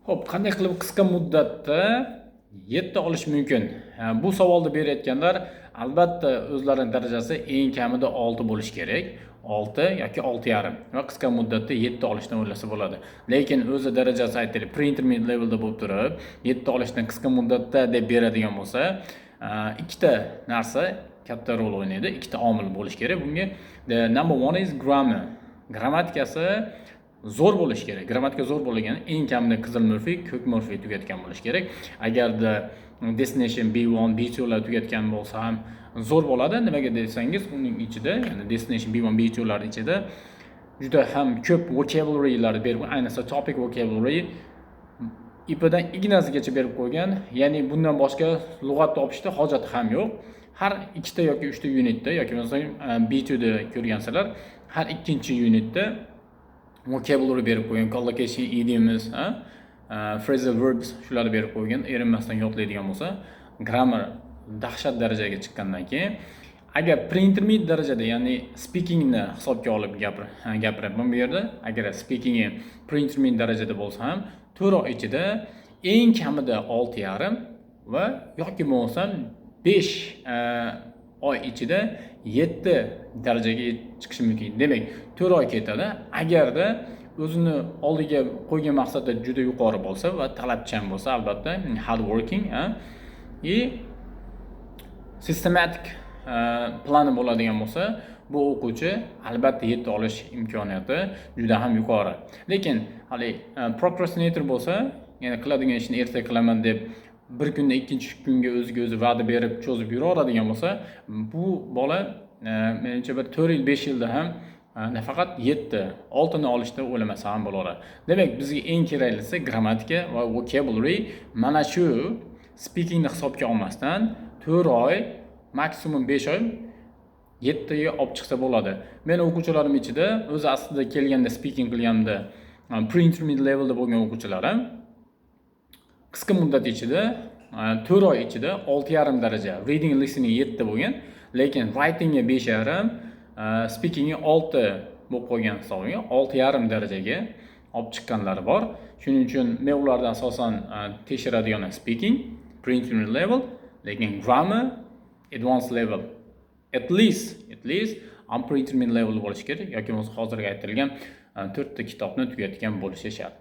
Xo'p, qanday qilib qisqa muddatda 7 olish mumkin? Bu savolni berayotganlar, albatta, o'zlarining darajasi eng kamida 6 bo'lishi kerak. 6 yoki 6,5 va qisqa muddatda 7 olishni o'ylasa bo'ladi. Lekin o'zi darajasi, aytaylik, pre-intermediate levelda bo'lib turib, 7 olishni qisqa muddatda deb beradigan bo'lsa, ikkita narsa katta rol o'ynaydi, ikkita omil bo'lishi kerak bunga. The number one is grammar. Grammatikasi zo'r bo'lishi kerak. Grammatika zo'r bo'lgani, eng kamida qizil murfik, ko'k murfik tugatgan bo'lishi kerak. Agarda Destination B1, B2 lar tugatgan bo'lsa ham zo'r bo'ladi. Nimaga desangiz, uning ichida, ya'ni Destination B1, B2 lar ichida juda ham ko'p vocabularylar berib, ayniqsa topic vocabulary ipidan ignasigacha berib qo'ygan. Ya'ni bundan boshqa lug'at topishda hojat ham yo'q. Har ikkita yoki uchta unitda yoki bo'lmasa B2 da ko'rgansizlar, har ikkinchi unitda vocabulary berib qo'ygan, collocation, idioms, phrasal verbs, shularni berib qo'ygan. Erinmasdan yodlaydigan bo'lsa, grammar dahshat darajaga chiqqandan keyin, agar pre-intermediate darajada, ya'ni speakingni hisobga olib gapiryapman bu yerda, agar speakingi pre-intermediate darajada bo'lsa ham, 4 oy ichida eng kamida 6,5 va yoki bo'lmasam 5 oy ichida 7 darajaga chiqishi mumkin. Demak, 4 oy ketadi, agarda o'zini oldiga qo'ygan maqsadi juda yuqori bo'lsa va talabchan bo'lsa, albatta, hard working и sistematik plani bo'ladigan bo'lsa, bu o'quvchi albatta 7 olish imkoniyati juda ham yuqori. Lekin haligi procrastinator bo'lsa, ya'ni qiladigan ishni erta qilaman deb, bir kundan ikkinchi kunga o'ziga o'zi va'da berib, cho'zib yuraveradigan bo'lsa, bu bola menimcha, bir 4 yil, 5 yilda ham nafaqat 7, 6ni olishda o'ylamasa ham bo'laveradi. Demak, bizga eng keraklisi grammatika va vocabulary. Mana shu speakingni hisobga olmasdan, 4 oy, maksimum 5 oy 7ga olib chiqsa bo'ladi. Meni o'quvchilarim ichida o'zi aslida kelganda, speaking qilganimda pre-intermediate levelda bo'lgan o'quvchilarim qisqa muddat ichida, 4 oy ichida 6,5 daraja, reading, listening 7 bo'lgan, lekin writingga 5,5, speakingga 6 bo'lib qolgan hisobiga 6,5 darajaga olib chiqqanlari bor. Shuning uchun men ulardan asosan tekshiradigan speaking pre-intermediate level, lekin grammar advanced level, at least upper intermediate level bo'lishi kerak yoki bo'lmasa hozirgi aytilgan to'rtta kitobni tugatgan bo'lishi shart.